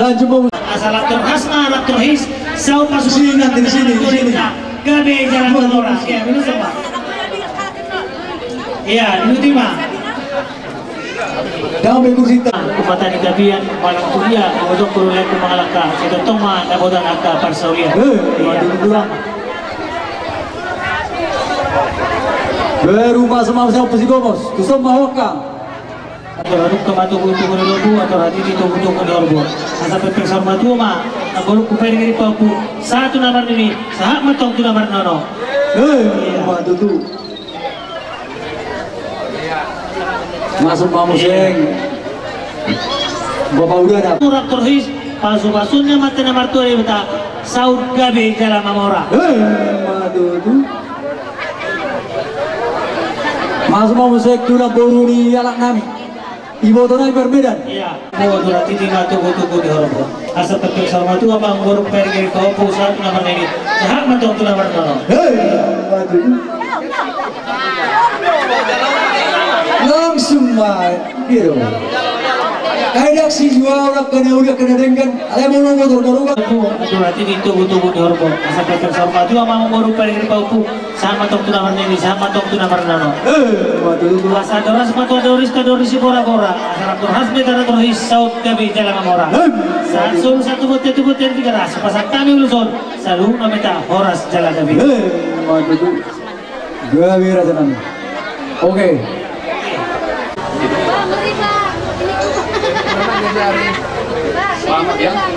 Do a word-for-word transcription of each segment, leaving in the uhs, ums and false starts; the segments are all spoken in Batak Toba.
Lanjut, Bang. Asa lantor has ma, lantor his, saut pasu. Sini, nanti di sini, di sini. Gabe jala mamora. Iya, dulu sama. Iya, dulu terima. Damai kursita. Kupata di tapian, malam kuliah, modok kuliah ku mangalangka, sitotong ma dapotan angka parsaulian. Eh, iya. Waduh, kurang. Baru masuk, masuk, sian Pusigomos, tu son ma hoka. Atur aduk toma tugu-tugu ni lombu, atur hati di tugu-tugu ni horbo. Asa pepeng saur matua ma, namboru ku pede giri papu, sahat tu na marnini, sahat ma tong tu na marnono. Eh, iya. Waduh, tutu. Masuk ma muse. Bapak udah ada. Kurang terhis, pasu-pasunna ma tu na martua Debata, saut gabe jala mamora. Eh, waduh, tutu. Masuk ma muse tu namboru ni anak nami. Iboto nami parmedan. Iya. Boto na titi ma tugu-tugu ni horbo. Asa pepeng saur matua ma, namboru ku pede giri papu, sahat tu na marnini, sahat ma tong tu na marnono. Hei, waduh. Langsung ma, gitu. Kayak dak si jual, dak kena udah kena denggan. Alai mau nunggu tuh, nunggu. Boto na titi tugu-tugu ni horbo. Asa pepeng saur matua ma, namboru ku pede giri papu. Sahat ma tong tu na marnini, sahat ma tong tu na marnono. Eh, waduh, tutu. Asa doras ma tu Doris, tu Doris i bora-bora. Asa lantor has ma tu lantor his, saut gabe jala mamora. Eh. Sahat solu sahat tu bontean, tu bontean Tigaras, pasahat hami ulos on, saluhutna ma hita horas jala gabe. Eh, waduh, tutu. Gabe raja nami. Oke. Selamat ya. Nah,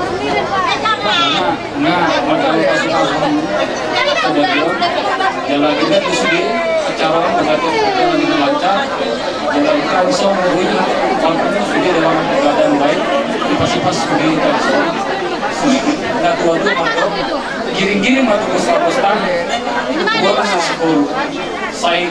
nah, nah, jala kita di sini acara begitu berjalan dengan lancar. Jala kita bisa memenuhi waktunya sudah dalam keadaan baik. Kita sempat Natuatua ma antong, giringgiring ma tu bostabosta. Bolas na sikoru. Sai.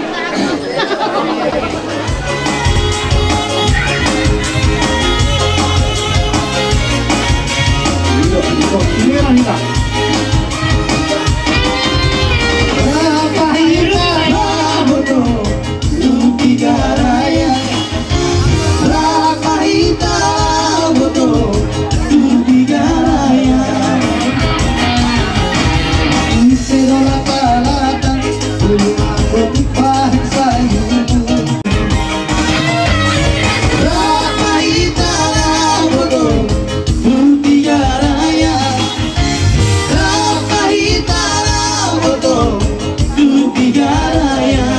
Rap hita laho tu Tiga Raya. Rap hita laho tu Tiga Raya. Ise do latalata, ulu ago tu pahen sayubu. Rap hita laho tu Tiga Raya. Rap hita laho tu Tiga Raya.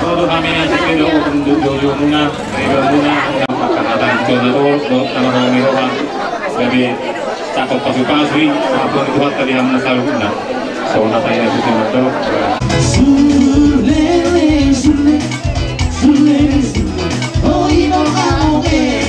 Olo, hami na sipil do, untuk jolo-jolo muna, riba muna, yang pakai hata jolo do, do, sama-sama di roha, gabe cakap pasu-pasu i, ampun Tuhan tadi hamuna saluhutna. Songon hata i na susun do. Sulele, sulele, sulele, sulele. Oi, no, no, eh.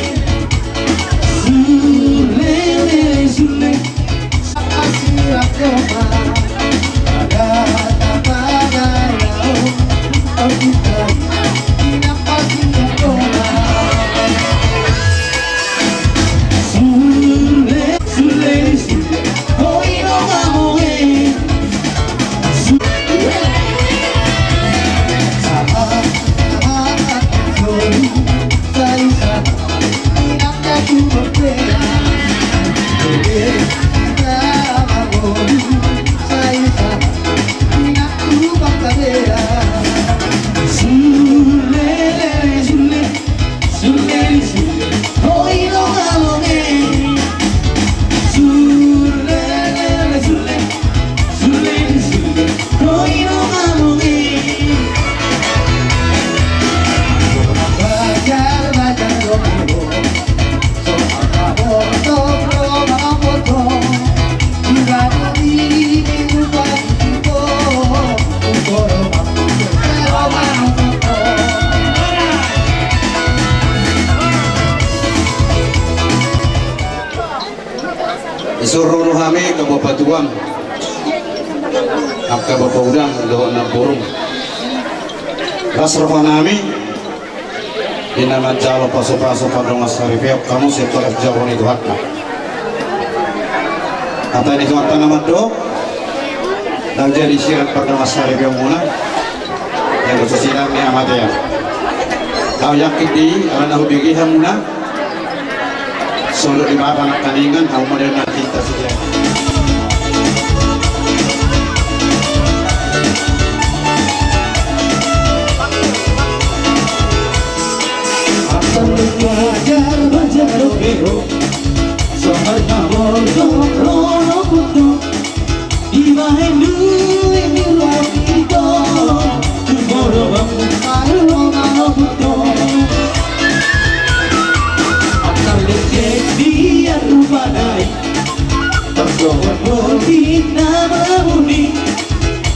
Isuru do hami angka bapa tuam, angka bapa udang dohot namborum. Las roha nami di na manjalo pasu-pasu pardongan saripeon hamu sian tolap jabu ni Tuhanta. Hata ni Tuhanta na mandok, ndang jadi sirat pardongan saripeon muna. Yang khusus inang ni amatean. Au yakin di ala na hubege hamuna. Songon di bapa nangkaningan, au model na cinta setia. Asal wajar, wajar, oke, oh. Sohar kabor, sohar, rono, kutu. Dibahen duit ni ruang ito, tu boro bambu palu manobuto. Antar lecet dia rupa nai, tersohor botin nama muni.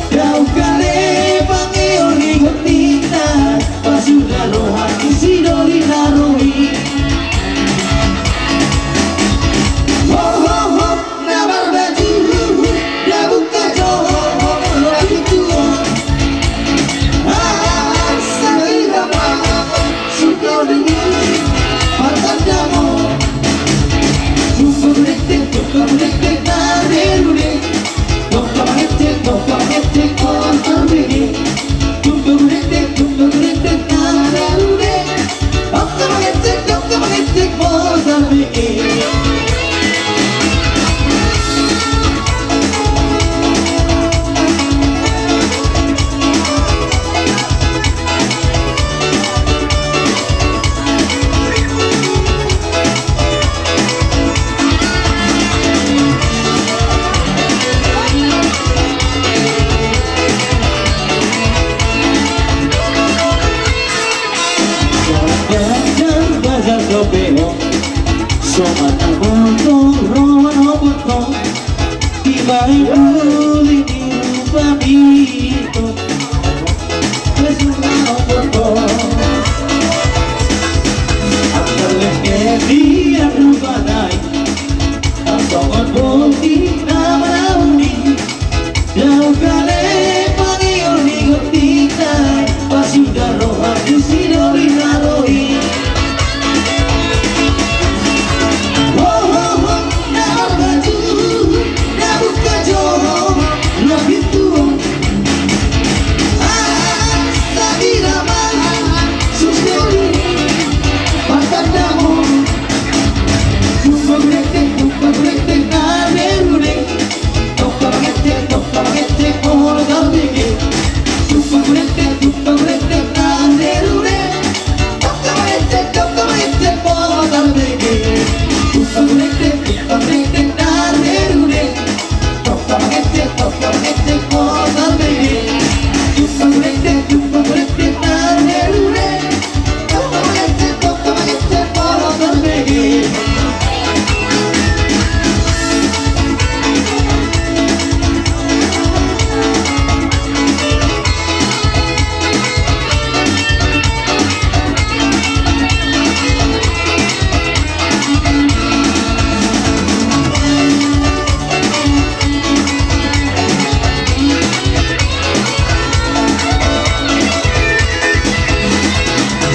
Dau kale pangeoni gotinna, pasuda roha isi doli naroi. Ho, ho, ho. Na marbaju, na buka jo, na buka jo. Ah, sari na pa, suka dengan Ganjar bajar dope ho, songon na motong roha na motong, dibahen uli ni rupa ni tong. Songon na motong, angka lengket dia rupa nai, songon boti na manauni. Dao kale pangiol ni gotinta, pasuda roha ni si doli na ro i. Ho, ho, ho, na marbaju, na buka joho, na pintu. Ah, tadi ramah, sus doli, makan damo. Tumpak rektek, tumpak rektek, na berune.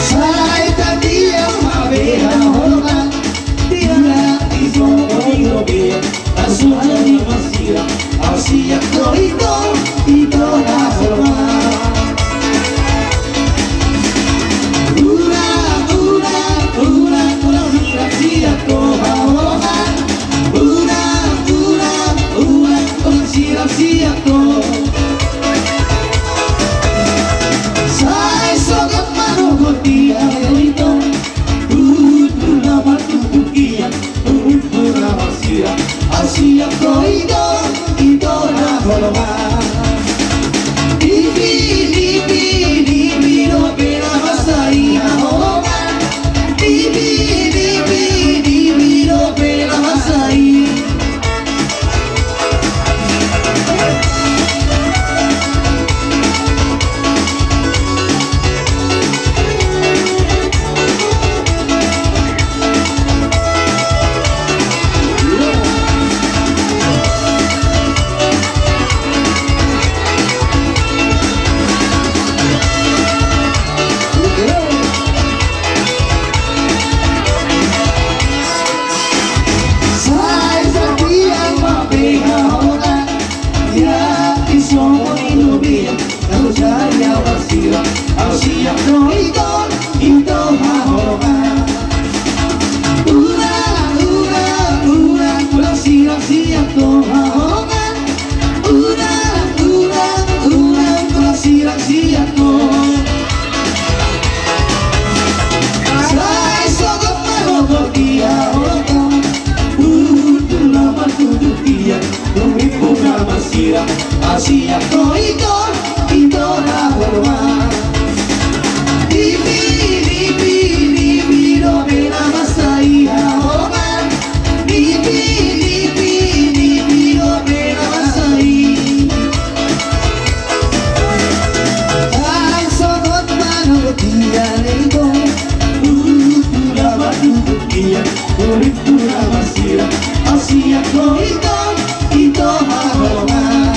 Sai tatiang ma be haholongan, dia di songon i dope, na so jadi marsirang, au siap do ito, ito haholongan. Unang, unang, unang, unang sirang, siap do haholongan. Unang, unang, unang, unang sirang, siap do. Sai sogot manogot dia ito. Huhut muna martumbuk ia, huhut muna marsirang, au siap do ito, ito haholongan. Dipi, dipi, dipi dope na mansai haholongan. Dipi, dipi, dipi dope na mansai. Sai tatiang ma be haholongan, dia di songon i dope, na so jadi marsirang, au siap do ito, ito haholongan. Unang, unang, unang, unang sirang, siap do haholongan. Unang, unang, unang, unang sirang, siap do. Sai sogot manogot dia, huhut muna martumbuk ia, huhut muna marsirang, au siap do ito, ito haholongan. Dipi, dipi, dipi dope na mansai haholongan. Dipi, dipi, dipi dope na mansai. Sai sogot manogot dia, ito. Huhut muna martumbuk ia, huhut muna marsirang, au siap do ito, ito haholongan.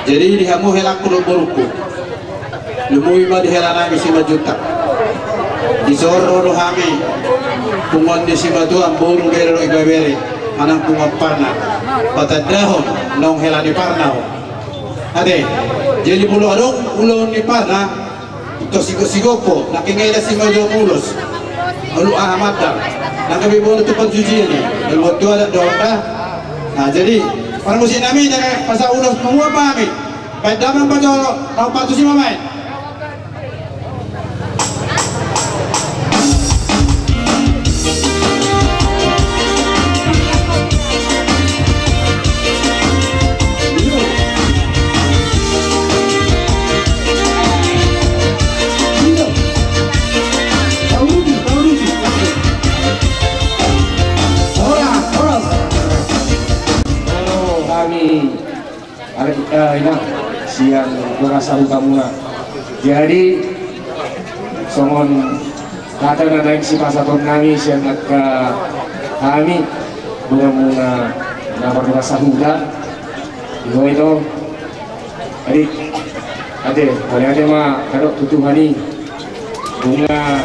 Jadi di hamu helangku dohot borungku, lumobi ma di hela nami Simanjuntak. Dison ro do hami, punguan ni Simatuam, boru, bere dohot ibebere, manang punguan Parna, patandahon naung hela ni Parna ho. Ate, jadi molo adong ulaon ni Parna, tong sigop-sigop ho, nangkin hela Simanjuntak ulos. Olo, aha mandar. Nangkin be boru tu panjujian i. Molo tu adat dohot da. Nah, jadi, parmusik nami, jadi pasahat ulos, punguan ma hami. Baen damang pajolo, naung partusi ma baen. Hami, ale, eh, ina, sian dongan sahutamuna. Jadi, songon hata na naeng sipasahaton nami sian angka hami, donganmuna na mardongan sahuta. Ito, ito. Jadi, ate, mauliate ma, kadok tu Tuhan i. Bunga.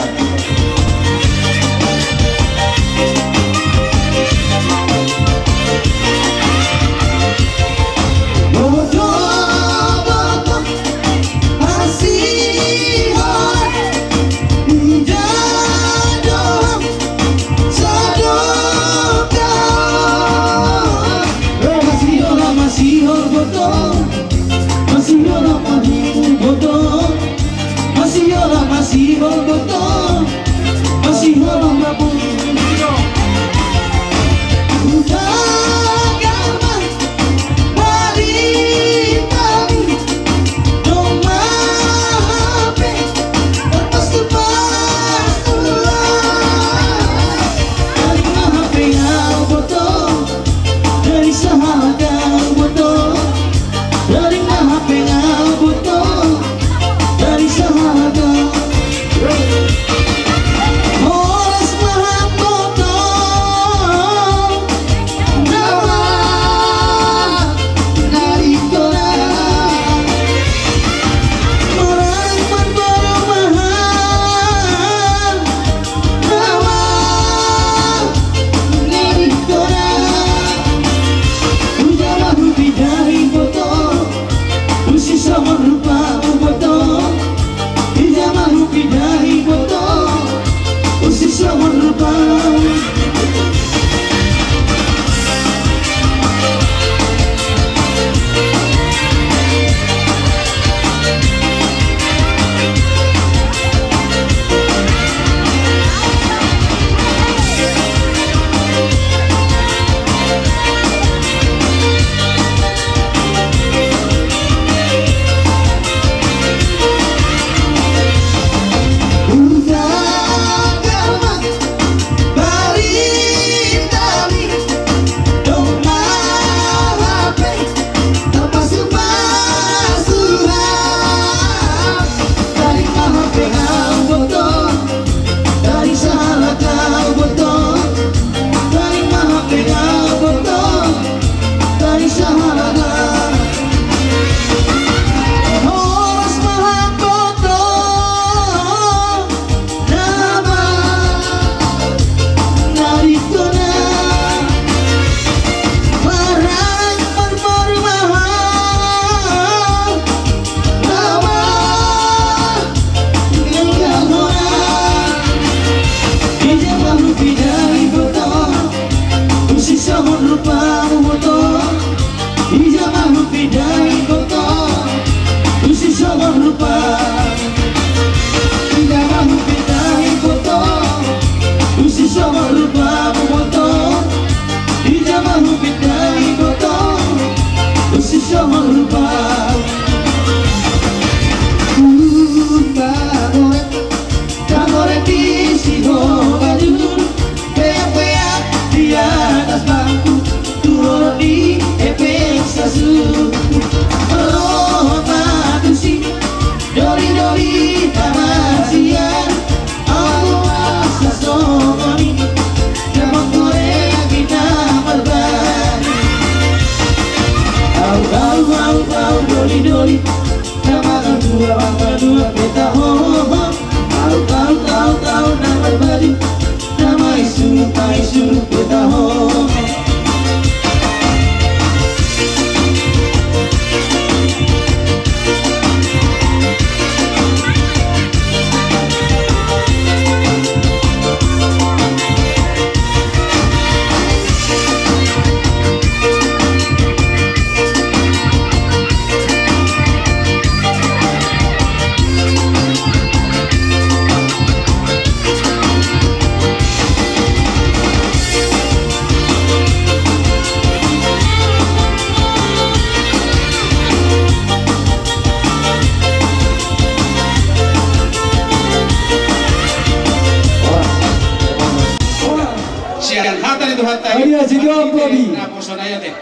Sian hata ni Tuhanta i. Adia, sido, Bobi. Na poso na ia te.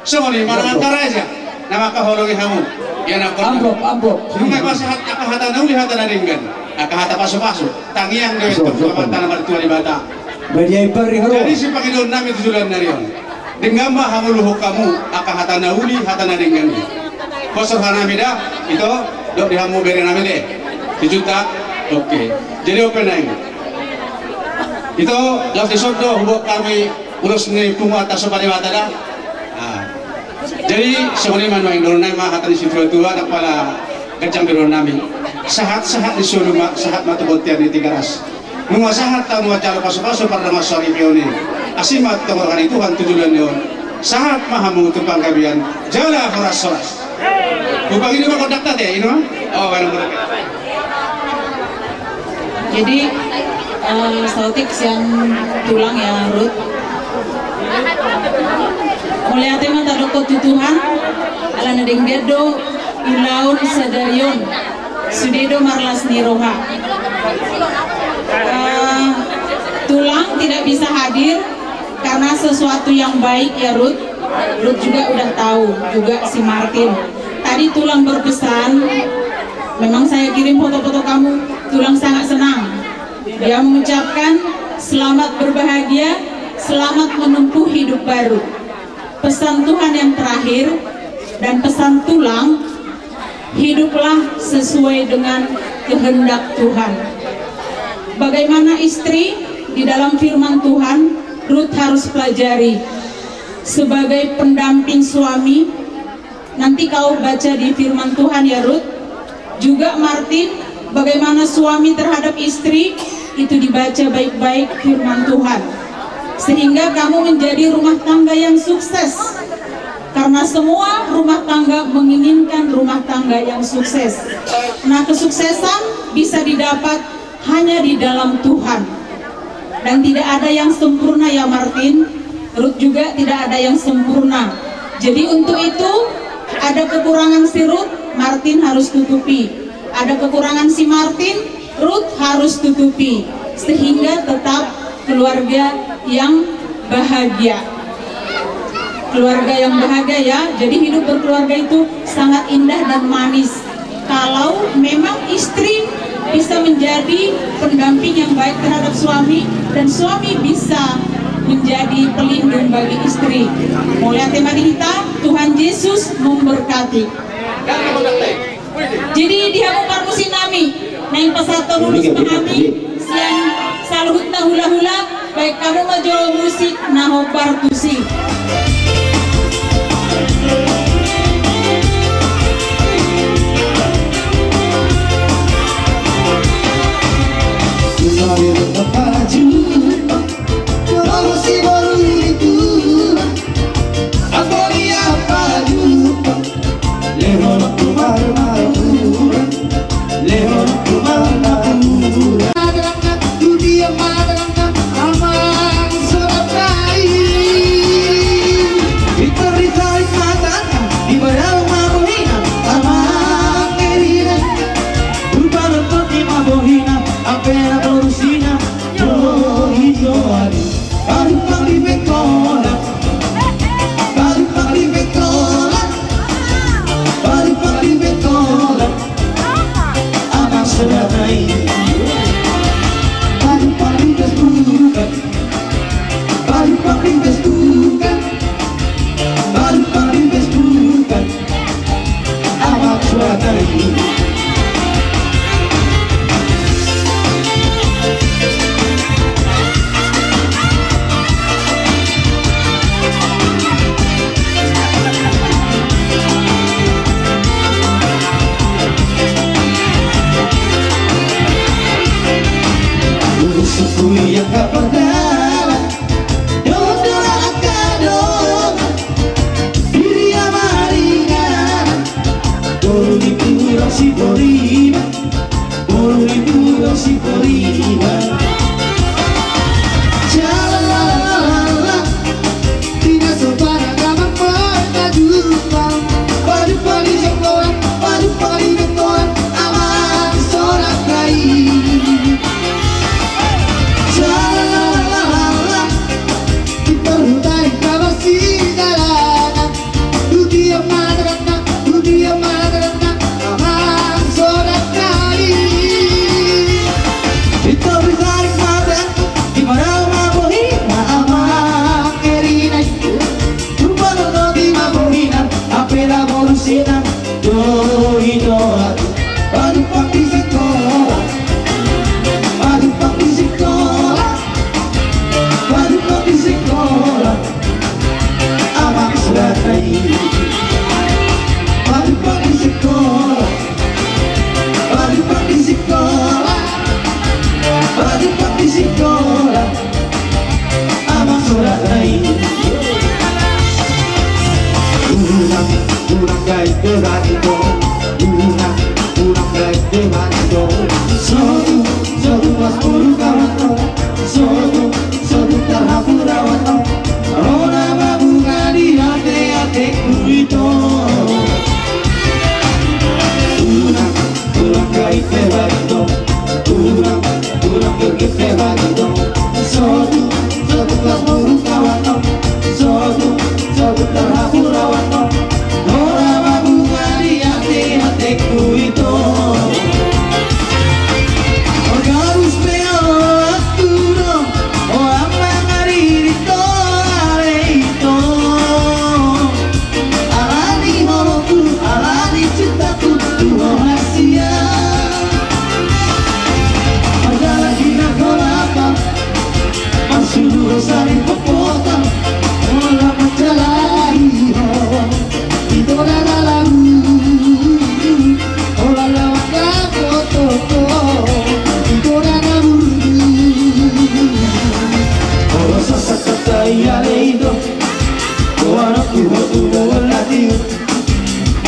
Songon i ma na angka raja na mangkaholongi hamu. Ia na amplop, amplop. Angka hata na uli, hata na denggan, angka hata pasupasu. Tangiang do i tu Amanta na martua Debata. Jadi sipangidoan nami tu joloan ni ari on, denggan ma hamuluhon hamu angka hata na uli, hata na denggan i. Poso hanami da, ito, dok di hamu bere nami te. Dijunta. Oke. Jadi on pe naeng, ito, laos dison do huboan hami ulos ni punguanta Sopa Debata da. Ah. Jadi songon i ma nuaeng, dohonon nami ma hata ni situatua, ndang pola ganjang dohonon nami. Sahat-sahat ni solu ma, sahat ma tu bontean ni Tigaras. Nunga sahat, nunga jalo pasupasu pardongan soripeon i. Asi ma tonggorhon ni Tuhan tu joloan ni on. Sahat ma hamu tu panggabean, jala horas-horas. Hupangido ma kondukta te, i ma. Oh, baru. Jadi, eh, saotik sian tulang ya, Rut. Mauliate ma tadokkon tu Tuhan, ala na denggan do ulaon sadari on, sude do marlas ni roha. Eh, tulang tidak bisa hadir karena sesuatu yang baik ya, Rut. Rut juga udah tahu, juga si Martin. Tadi tulang berpesan, memang saya kirim foto-foto kamu, tulang sangat senang. Dia mengucapkan, "Selamat berbahagia, selamat menempuh hidup baru." Pesan Tuhan yang terakhir dan pesan tulang, hiduplah sesuai dengan kehendak Tuhan. Bagaimana istri di dalam firman Tuhan, Rut harus pelajari. Sebagai pendamping suami, nanti kau baca di firman Tuhan ya, Rut. Juga Martin, bagaimana suami terhadap istri, itu dibaca baik-baik firman Tuhan. Sehingga kamu menjadi rumah tangga yang sukses. Karena semua rumah tangga menginginkan rumah tangga yang sukses. Nah, kesuksesan bisa didapat hanya di dalam Tuhan. Dan tidak ada yang sempurna ya, Martin. Rut juga tidak ada yang sempurna. Jadi untuk itu, ada kekurangan si Rut, Martin harus tutupi. Ada kekurangan si Martin, Rut harus tutupi. Sehingga tetap keluarga yang bahagia. Keluarga yang bahagia ya. Jadi hidup berkeluarga itu sangat indah dan manis. Kalau memang istri bisa menjadi pendamping yang baik terhadap suami, dan suami bisa menjadi pelindung bagi istri. Mauliate ma di hita, Tuhan Yesus memberkati. Jadi di hamu parmusik nami, naeng pasahathon ulos ma hami sian saluhutna hulahula. Baen hamu ma jolo musik na hombar tusi. Panumpang di Facebookan, panumpang di Facebookan, panumpang di Facebookan. Amak suratna i. Urusan kuliah ka pardalan, dondon angka dongan, diri ama ringan. Boru ni tulang si Poriba, boru ni tulang si Poriba. Jalalalalalala. Tina so parang amang marpajumpang, pajumpang di sikola, pajumpang di sikola, amang suratna i. Jalalalalalala. Di parhuta i amang sidalanan, tu dia ma tanganna, tu dia ma tanganna, amang suratna i. Di topi tarik mata, di mana ma bohina, amang erina i. Rupa nonoti ma bohina, apela bolusina, do i do. Pajumpang di sikola, pajumpang di sikola, pajumpang di sikola. Amang suratna i. Pajumpang di sikola, pajumpang di sikola, pajumpang di sikola. Amang suratna i. Unang, unang gabe bagido. Unang, unang gabe bagido. Sotung, sotung las boru kawan on. Sotung, sotung tarhapur awan on. Ro na mabunga di ateatengku ito. Unang, unang gabe bagido. Unang, unang gabe bagido. Sotung, sotung las boru kawan on. Sotung, sotung tarhapur awan on. Ro na mabunga di ateatengku ito. Gabus pe au tu do, o amang ari di to, ale ito. Alani holongku, alani cintaku tu ho hasian. Mardalan di na golapa, marsuru ho saling popotan, holan manjalahi ho. Ito na lalu, holan lawan na kototo, ito na na burju. Olo sasakata i ale ito. Oanokku ho tu mual latihan.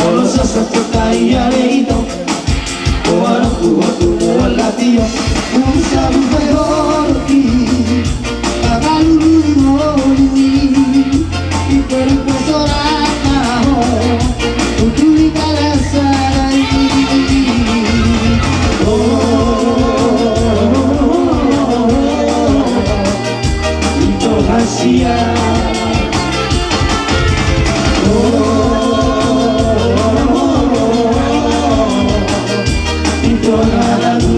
Olo sasakata i ale ito. Oanokku ho tu mual latihan. Usa buka i oanokki. Pakalulu i ngolu i. Ipe rupa sorat na ho. Utuli kalas sada i. Oh. Ito hasian. Ito na lalu.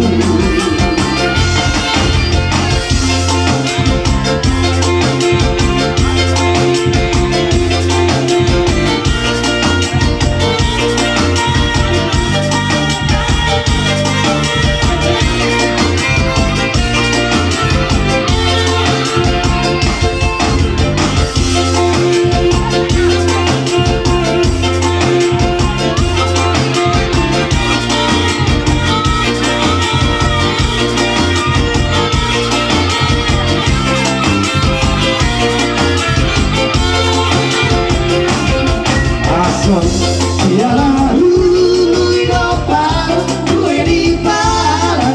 Asa siala hului do paru due di paru.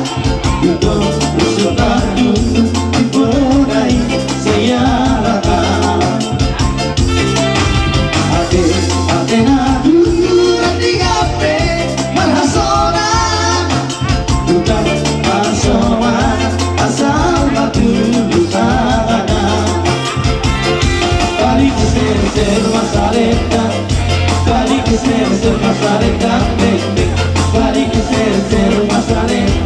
Ito, ito tardundu di bona i siala ka. Ate, ate na dundu di gabe marhasona. Udah pasoman asal batu di sana. Balik ke ser-ser masa depan. Balik ke ser-ser masa depan. Balik ke ser-ser masa depan.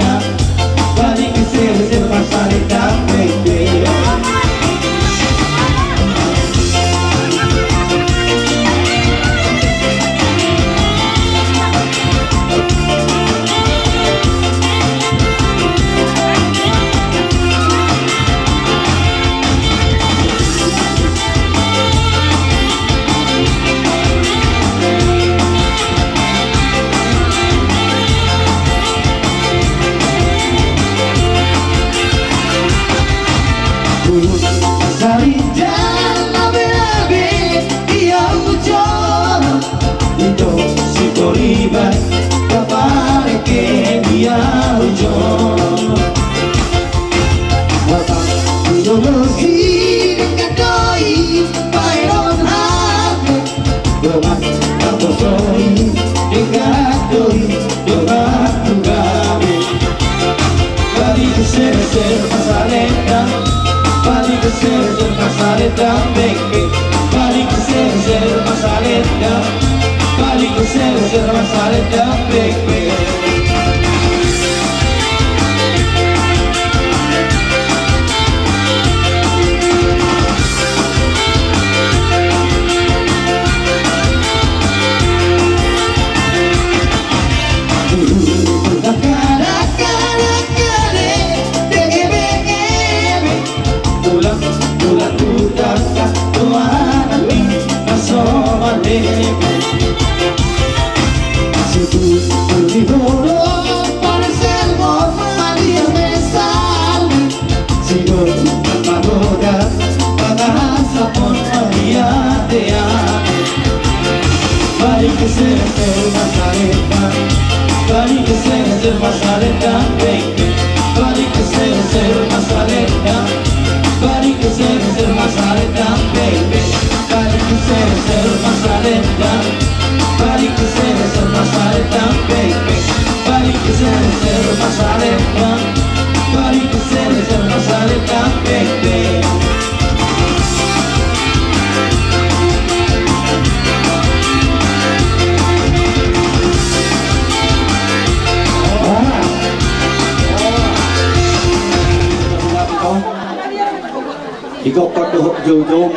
Digokkon dohot joujou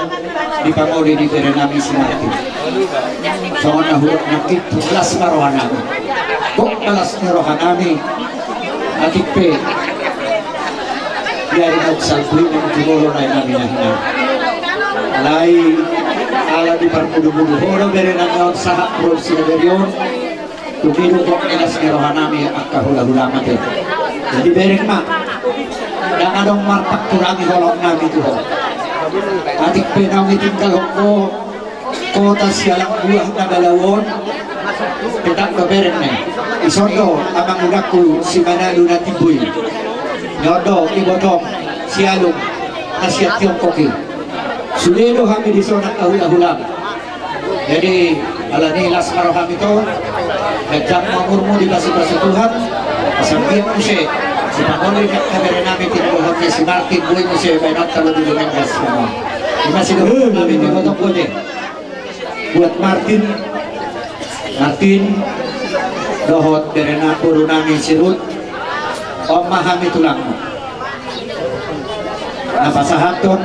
di pangoli ni bere nami si Martin. Songon na hudok nangkin, las ma roha nami. Gok ma las ni roha nami. Atik pe di ari naung salpu i, naung jumolo lae nami na hinan. Alai ala diparmudu-mudu ho do bere nami on sahat ro sian bere on. Tung i do gok ni las ni roha nami angka hula-hula mate. Jadi bereng ma. Ndang adong marpangkurangi holong nami tu ho. Atik pe naung ditinggalhon ho kota sialang buah na balau on, tetap do bereng ne. Ison do amangudangku si Manado na timbo i. Ni on do ibotom si Alung na sian Tiongkok i. Sude do hami dison angka hula-hula. Jadi, ala ni i las ma rohami tu ho, ganjang ma umurmu, dipasupasu Tuhan, asa anggiat muse, di pangoli ni angka bere nami timbo on, si Martin, boi muse baenonta lobi di Mendas, ima. Ima sidung nami di botok bote. Buat Martin, Martin, dohot bere na boru nami si Rut, on ma hami tulangmu. Na pasahathon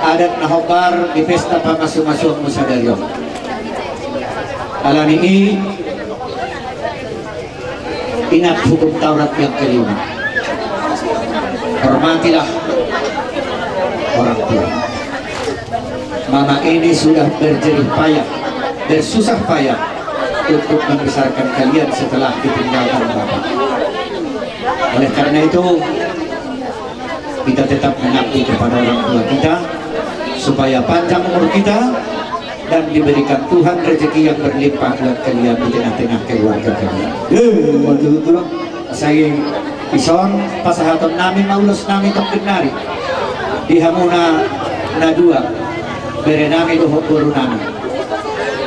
adat na hombar di pesta pamasu-masuonmu sadari on. Ala ni i, ingat hukum Taurat yang kelima. Hormatilah orang tua. Mama ini sudah berjerih payah, bersusah payah untuk membesarkan kalian setelah ditinggalkan bapak. Oleh karena itu, kita tetap mengabdi kepada orang tua kita, supaya panjang umur kita dan diberikan Tuhan rezeki yang berlimpah buat kalian di tengah-tengah keluarga kalian. Eh, betul, betul. Sai dison pasahaton nami ma ulos nami tongkin nari di hamuna na dua, bere nami dohot boru nami.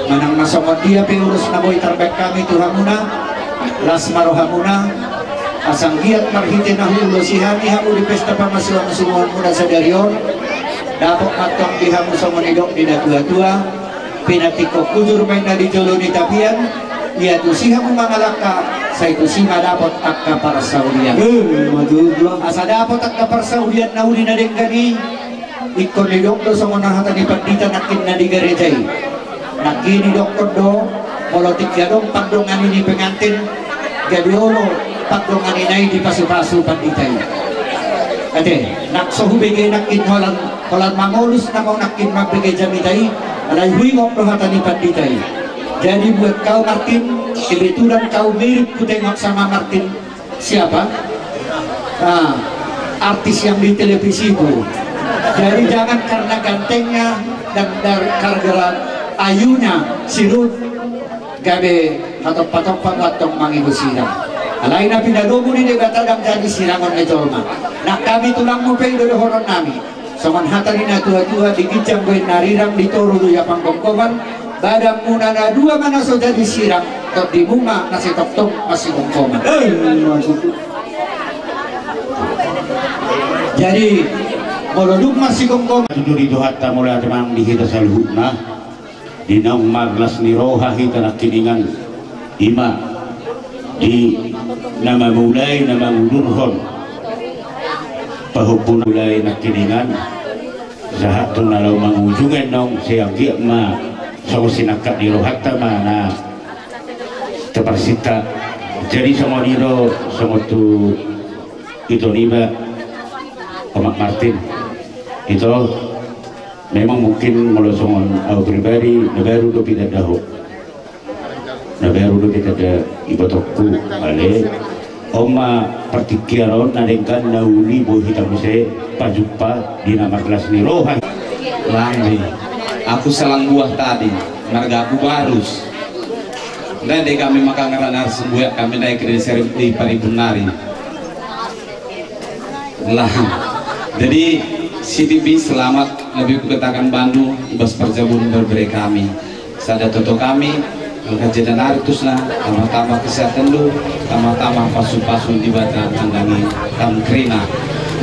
Manang na songon dia pe ulos na boi tarbaen hami tu hamuna, las ma rohamuna, asa anggiat marhite na huulosi hami hamu di pesta pamasumasu muna sadari on, dapot ma antong di hamu songon nidok ni natua-tua, pinantikhon hujur ma inna di jolo ni tapian, ia tusi hamu mangalangka, sai tusi ma dapot angka parsaulian. Eh, betul, betul. Asa dapot angka parsaulian na uli na denggan i, ingkon didok do songon hata ni pandita nangkin na di gareja i. Nangkin didokkon do, molo tingki adong pandongani ni pengantin, gabe olo pandonganina i dipasupasu pandita i. Ate, nang so hubege nangkin holan, holan mangolus nang ahu nangkin mambege jamita i, alai huingot do hata ni pandita i. Jadi buat kau Martin, kebetulan kau mirip kutengok sama Martin, siapa? Nah, artis yang di televisi itu. Jadi jangan karena gantengnya dan dari gara-gara ayunya si Rut gabe hatompa-tompa antong mangido sidang. Alai na pinadomu ni Debata ndang jadi sirangon ni jolma. Nang hami tulangmu pe i do dohonon nami. Songon hata ni na tua-tua, di ginjang do inna rirang, di toru do ia panggomgoman. Badanmuna na dua ma na so jadi sirang, tondimu ma na sitongtong pansigomgoman. Eh, maksudku. Jadi molo dung pansigomgoman. Tutu di Tuhanta mauliate ma di hita saluhutna. Di naung marlas ni roha hita nangkiningan, i ma di na mamulai, na mangudurhon pahompuna, mulai nangkiningan sahat tu na laho mangujungi naung, sai anggiat ma songon sinangkap ni rohanta ma na taparsinta. Jadi songon i do, songon tu ito niba, Omak Martin, ito. Memang mungkin molo songon au pribadi, na baru do hutanda ho. Na baru do hutanda ibotongku, ale. On ma partingkian on na denggan na uli, boi hita muse pajumpa di na marlas ni roha. Lambe. Aku Salang Buah tadi, marga aku Barus. Ndai, ndai hami mangkarak na sembuyak hami ndai ke di seri-, di Paribun nari. Lah. Jadi, sitipi selamat, lebih kukatakan bandu, ibas parjabu ni berbere hami. Sada toto hami, angka jeda nari tusna, tambah-tambah kesehatan lu, tambah-tambah pasu-pasu di bata tandangi tam kerina.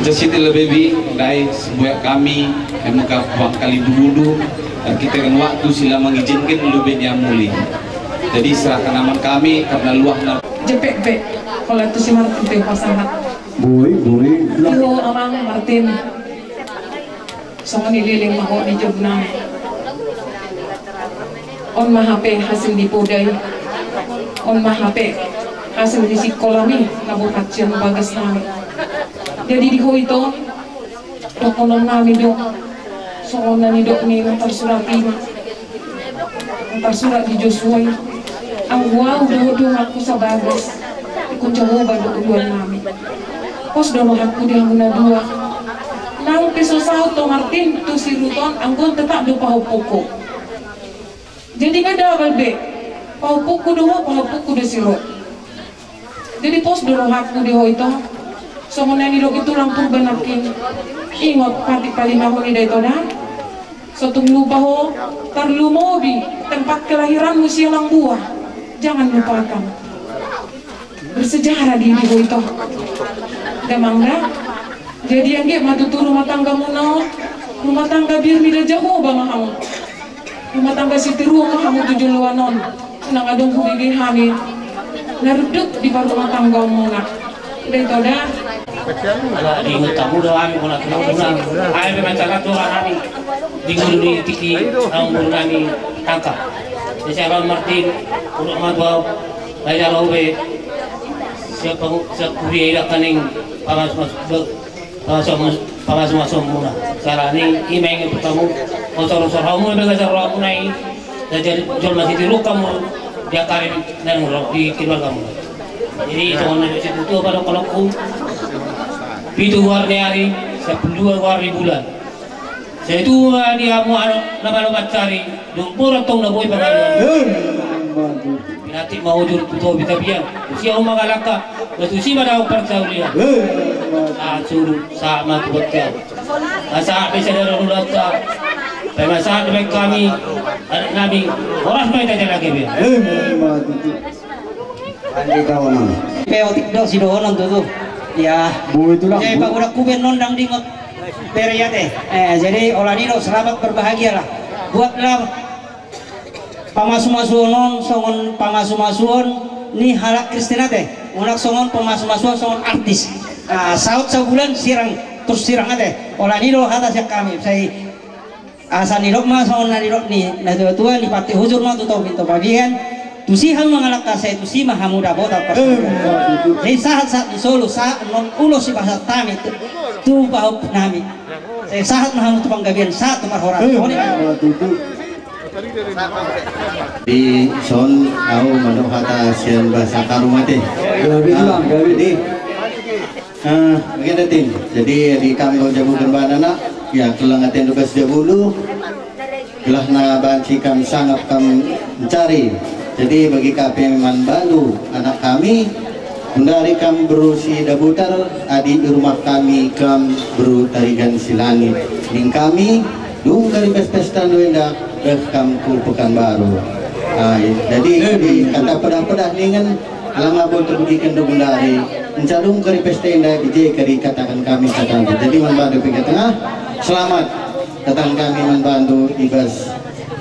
Jadi siti lebih bi, ndai sembuyak hami, emang ka buang kali dulu, dan kita kan waktu sila mengizinkan lebih dia mulih. Jadi serahkan aman kami karena luahna. Jepek be, kalau itu si Martin pasangan. Boi, boi. Iyo, Amang Martin. Songon i leleng ma ho di jolma. On ma hape hasil ni poda i. On ma hape hasil ni sikola mi, na borat sian bagas nami. Jadi di ho ito, dohonon nami do, songon na nidok ni na tarsurat i ma. Tarsurat di Josua i, anggo au do donganku sabagas, ingkon Jahowa do uluan nami. Pos do rohangku di hamu na dua. Nang pe so saut ho Martin tu si Rut on, anggo on tetap do pahompungku. Jadi nga dabal be, pahompungku do ho, pahompungku do si Rut. Jadi pos do rohangku di ho ito, songon na nidok ni tulang Purba nangkin. Ingot patik palimahon i da ito da. So tung lupa ho, tarlumobi tempat kelahiranmu Sialang Buah. Jangan lupakan. Bersejarah di, di ho ito. Damang da. Jadi anggiat ma tutu rumah tanggamuna on, rumah tangga biar mida Jahowa ma hamu. Rumah tangga sitiruon ma hamu tu joloan on. Nang adong hubege hami na runduk di parrumah tanggaonmuna. Ndai ito da. Ala diingot hamu do hami bona tulang muna. Ai pe mancarat do hami di ngolu ni tingki naung ngolu nami tangka. Jadi siapa Martin, uruk matua, baik jalo be. Siapa, siapa kuria ida kaning pamas mas. Pamasu-, pamasu-masu muna. Sala ni i ma ingot hamu, osor-osor hamu, ibagas rohamuna i, jadi jolma sitiruon hamu, di angka ari na naeng ro di keluargamuna. Jadi songon na disi tutu apa dohononku, pitu goar ni ari, sampulu dua goar ni bulan. Sai tua di hamu anak na malo mansari, dung borat tong na boi pangaluan. Pinantik ma ujur tu topi tapian, tusi hamu mangalangka, tusi ma dao parsaulian. Sahat suhut, sahat ma tu bontean. Sahat be sadari on ulaonta. Pe ma sahat dope hami, anak nami, horas ma hita jala gabe. Ande kawan. Pe otik do sidohonon tutu. Ya. Boi tulang. Jadi pagodangku be nondang di ngot. Bere i ate. Eh, jadi holan i do selamat berbahagialah. Buatlah pamasu-masuon on songon pamasu-masuon ni halak Kristen ate. Unang songon pamasu-masuon songon artis. Ah, saut sabulan sirang, terus sirang ate. Holan i do hata sian hami. Sai asa nidok ma songon na nidok ni na tua-tua, ni pantik hujur ma tu topi, tu pabian. Tusi hamu mangalangka, sai tusi ma hamu dapotan. Jadi sahat-sahat ni solu, sahat non ulos sipasahat hami tu, tu pahompu nami. Sai sahat ma hamu tu panggabean, sahat tu parhorasan. Di son au manuk hata sian bahasa Karum ate. Jadi, ah, begini, Tin. Jadi di kam gau jago gerbana nak, ya kelang aten dugas jabulu. Gelah na banci kam sangap kam mencari. Jadi bagi kape manbalu anak kami, Gundari kam boru Sidabutar, adi i rumah kami kam boru Tarigan Silangit. Ning kami, dung gari pesta-pesta do enda, beh kam tu Pekanbaru. Ai, jadi, di kata pedah-pedah ningen, ala nga boi tarugiken do gundari. Nunga dung gari pesta enda, di je gari katakan kami kata. Jadi, Amang Pandu Piga Tengah, selamat datang kami Amang Pandu, ibas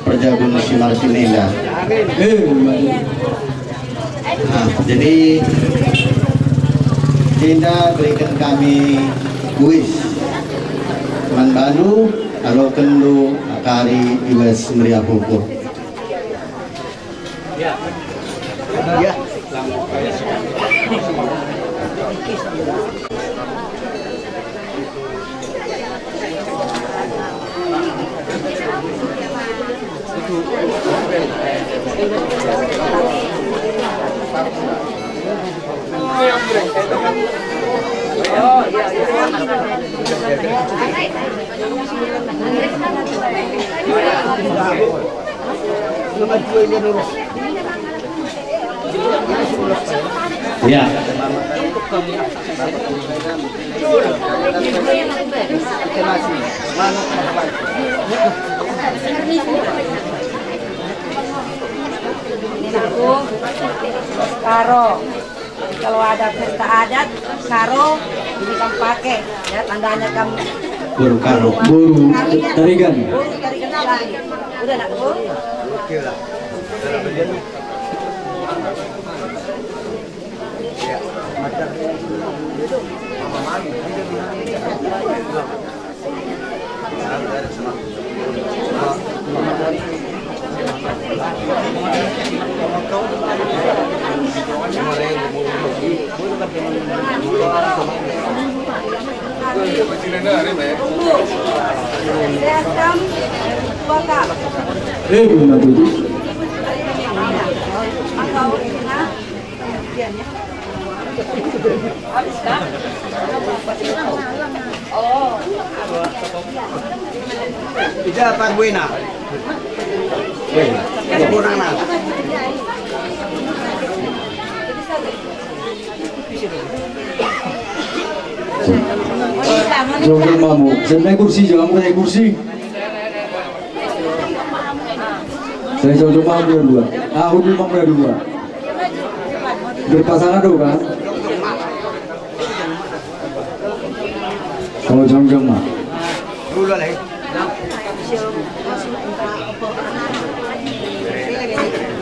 parjabu ni si Martin enda. Eh, Amang Pandu. Nah, jadi enda berikan kami kuis. Amang Pandu, aloken do akari ibas meriah hukum. Ya. Ya. Ya. Ini aku, Karo. Jadi kalau ada pesta adat, Karo, ini kam pakai, ya, tandanya kam boru Karo, boru Tarigan. Boru Tarigan Silangit. Udah, Nakku? Oke lah. Eh, belum ada itu. Ija parbuena. Parbuena. Jongjong ma hamu. Sian na kursi, jongjong ma kursi. Sai jongjong ma hamu dua. Ahu dulu ma hamu dua. Berpasangan do kan? Oh, jongjong ma.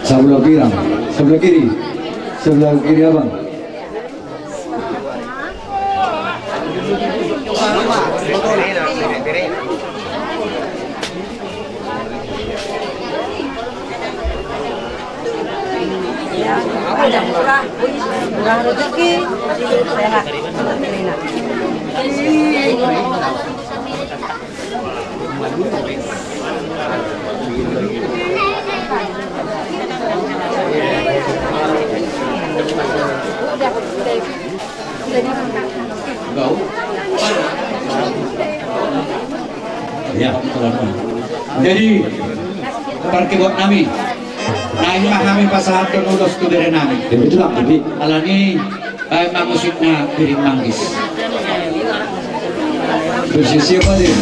Sabelah kiri, sebelah kiri. Sebelah kiri, Abang. Ya, ada murah, murah rezeki, sehat. Jadi, parkebot nami, naeng ma hami pasahathon ulos tu bere nami. Alani, baen ma musikna Piring Manggis. Bersiap-siap aja.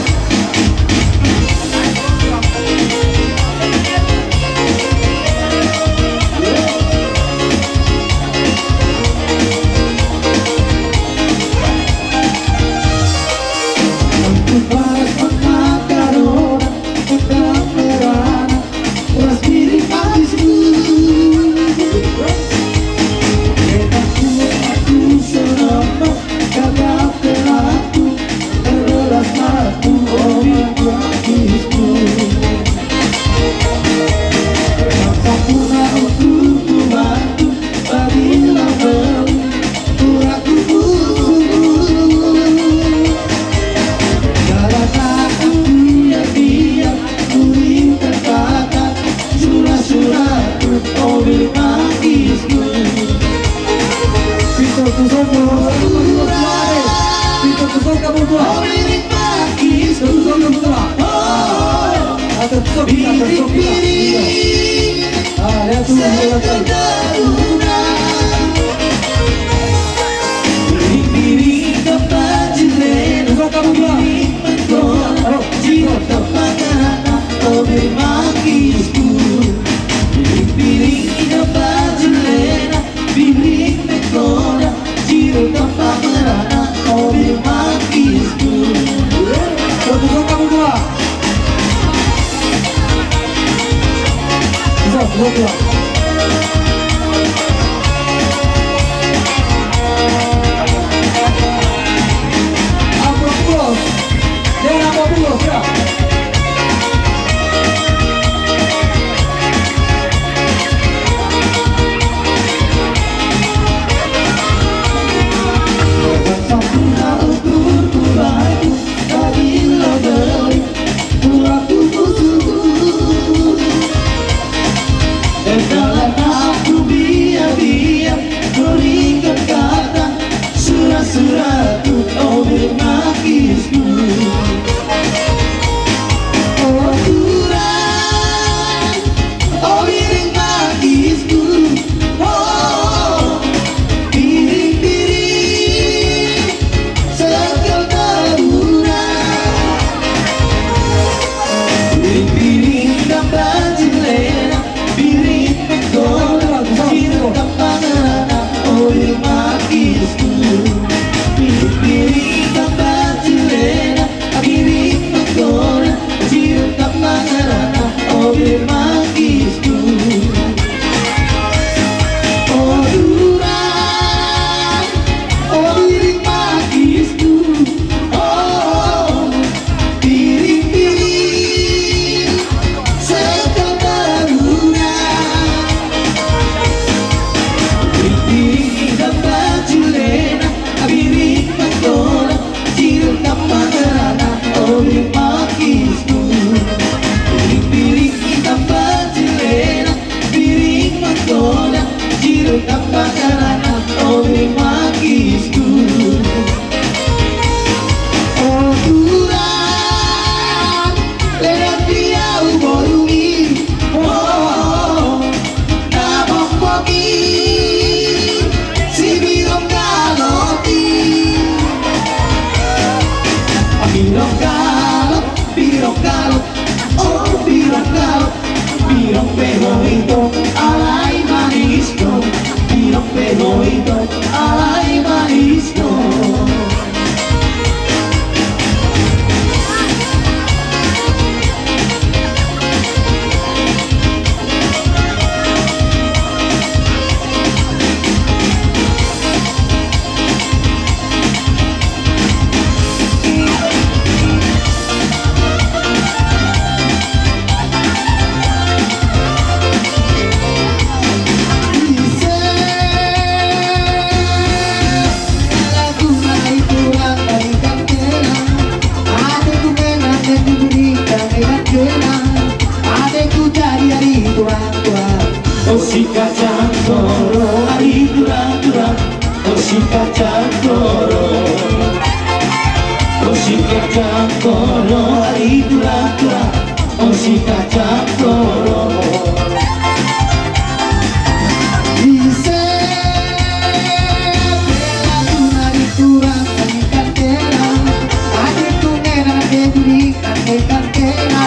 Ampulos. Dia ampulos, ya. Dalan aku biar-biar, berikan kata, surat-suratku, o biring mangkisku. O Tuhan, o biring mangkisku, o biring-biring, sekel taruna. Biring-biring dang bajulena, biring menggoda, sirap dang mangarana, o biring mangkisku. Biring-biring dang bajulena, biring menggoda, sirap dang mangarana, o biring mangkisku. O Tuhan, o biring mangkisku, o biring-biring, sekel taruna. Biring-biring dang bajulena, biring menggoda, sirap dang mangarana, o biring mangkisku. Biring-biring dang bajulena, biring menggoda, sirap dang mangarana, o biring mangkisku. O Tuhan, lehon di ahu boru i, o, na pongpong i, si Birong Galot i. Birong Galot, Birong Galot, o Birong Galot, birong pe ho ito, alai manis do. Birong pe ho ito, alai manis do. O si kacang toro, ari turang-turang. O si kacang toro, o si kacang toro, ari turang-turang. O si kacang toro. Ise, bela tu ari turang, ari kantena. Ade tu ngena, ade tu di, ade kantena.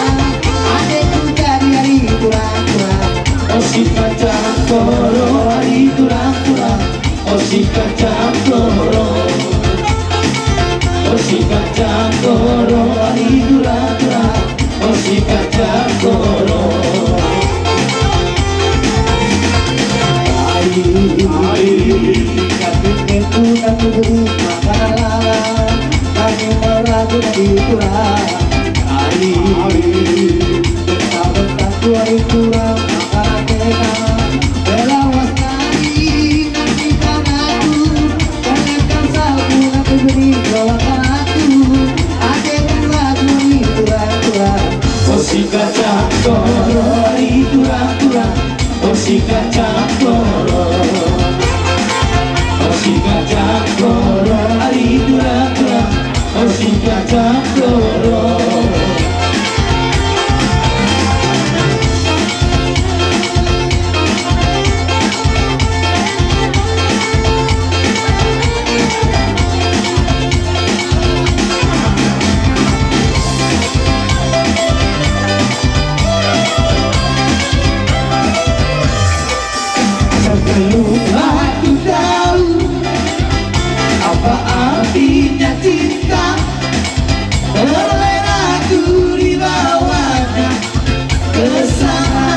Ade tu jadi ari turang-turang. O si kacang toro, ari turang-turang. O si kacang toro, o si kacang toro, ari turang-turang. O si kacang toro. Ai, ai, katik-katik, katik-katik, makanan lalan. Kami meragu di turang. Ai, ai, bentar-bentar tu ari turang, makanan lalan. Bela was nari, nasi tanatu. O si kacang toro, ari turang-turang. O si kacang toro, o si kacang toro, ari turang-turang. O si kacang toro. Sebelum aku tahu apa artinya cinta, terlena aku dibawanya ke sana.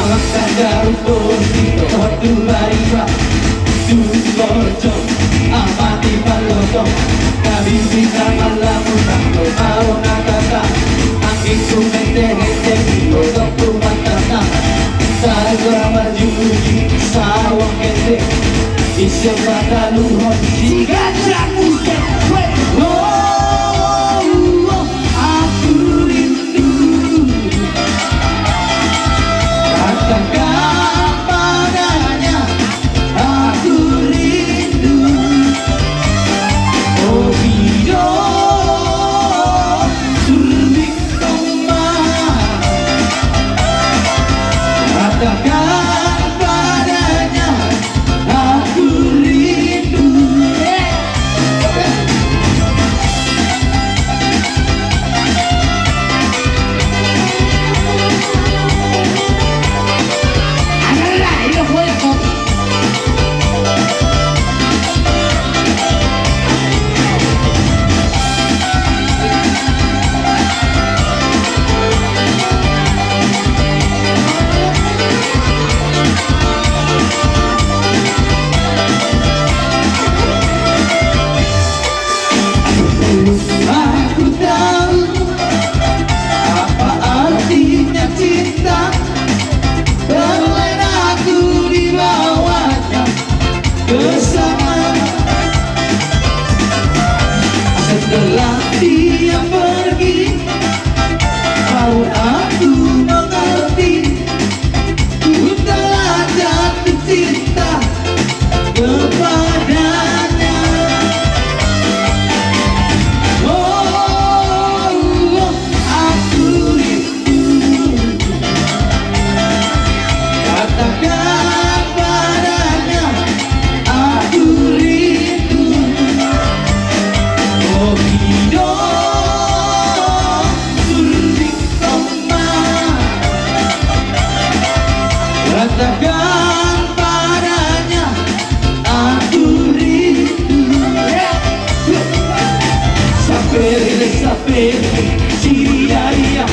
Mangkajar bosi dohot tu bariba, tu borjo, amani maloto, habibi na marlamuna, au na tata, anggingku mete-mete, ibotongku matata, sahat marjuji, sawang ketek, ise pataluhon, si ganjang musik, weh, oh, oh, aku rindu. Katakan padanya, aku rindu. Oh, Pido, surbik toma. Katakan padanya, aku rindu. Aku tahu apa artinya cinta, berlena aku dibawanya ke sana. Setelah dia pergi, baru aku mengerti, ku telah jatuh cinta kepadanya. Oh, aku rindu. Katakan padanya, aku rindu. Oh, Pido, surbik toma. Katakan padanya, aku rindu. Sapere, sapere, siria, ia,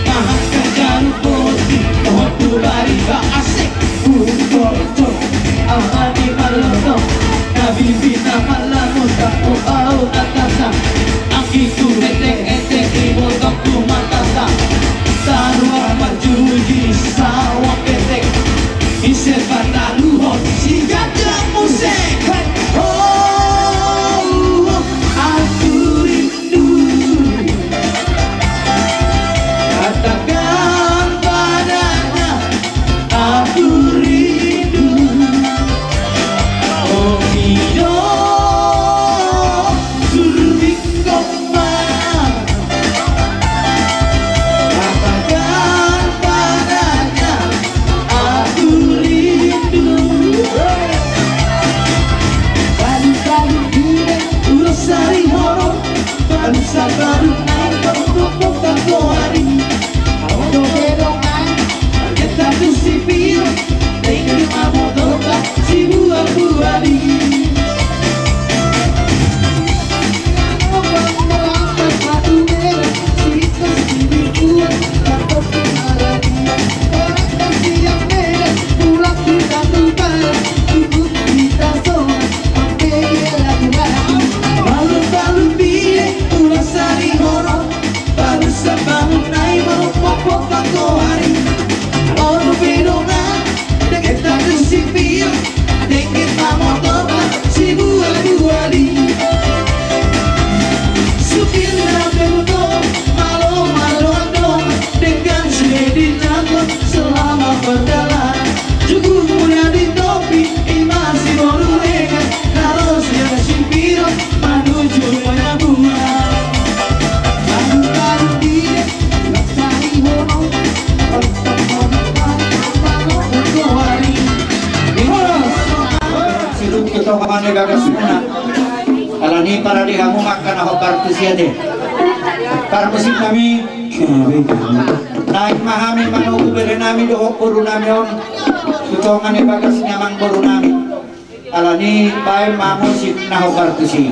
maha kajaru bosi, dohot tu bariba, asik. Umboto, amani maloto, habibi na marlamuna, au na tata, anggingku mete-mete, ibotongku matata, sahat marjuji, sawang ketek, ise pataluhon, si ganjang musik. Oh, aku rindu. Katakan padanya, aku rindu. Oh, Pido, surbik toma. Katakan padanya, aku rindu. Balu-balu bile, ulos sari horo, balu sabaru naik, baru topok tak kuari. Au dope dongan, targenta tu si Pido, dengke ma motorta, si bual-buali. Balu-balu bile, ulos sari horo, balu sabaru naik, baru topok tak kuari. Au dope dongan, targenta tu si Pido, dengke ma motorta, si bual-buali. Supirna pe motor, malo mandongani dongan, denggan sude diingot selama perjalanan. Jukung muna di topi, ima si boru denggan, na ro sian si Pido, manuju Penyabulan. Balu-balu bile, ulos sari horo, Sidung tu tonga ni bagasmuna. Alani parade hamu ma angka na hombar tusi ate. Parmusik nami. Naeng ma hami manogu bere nami dohot boru nami on tu tonga ni bagas ni amang boru nami. Alani baen ma musik na hombar tusi.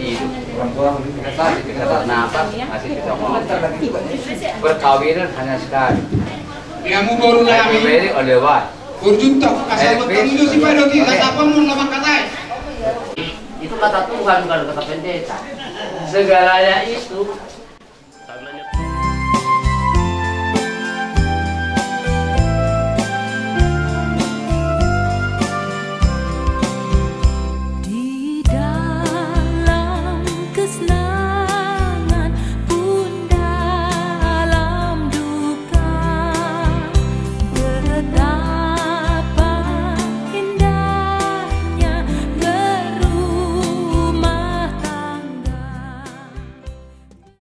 hidup. Orang tua kita tadi, kita tak nafas, masih kita mau. Perkawinan hanya sekali. Kamu baru lagi. Oleh wah. Urjunto, asal bertemu si Pak Dodi, kasapa mau nama katai. Itu kata Tuhan, bukan kata pendeta. Segalanya itu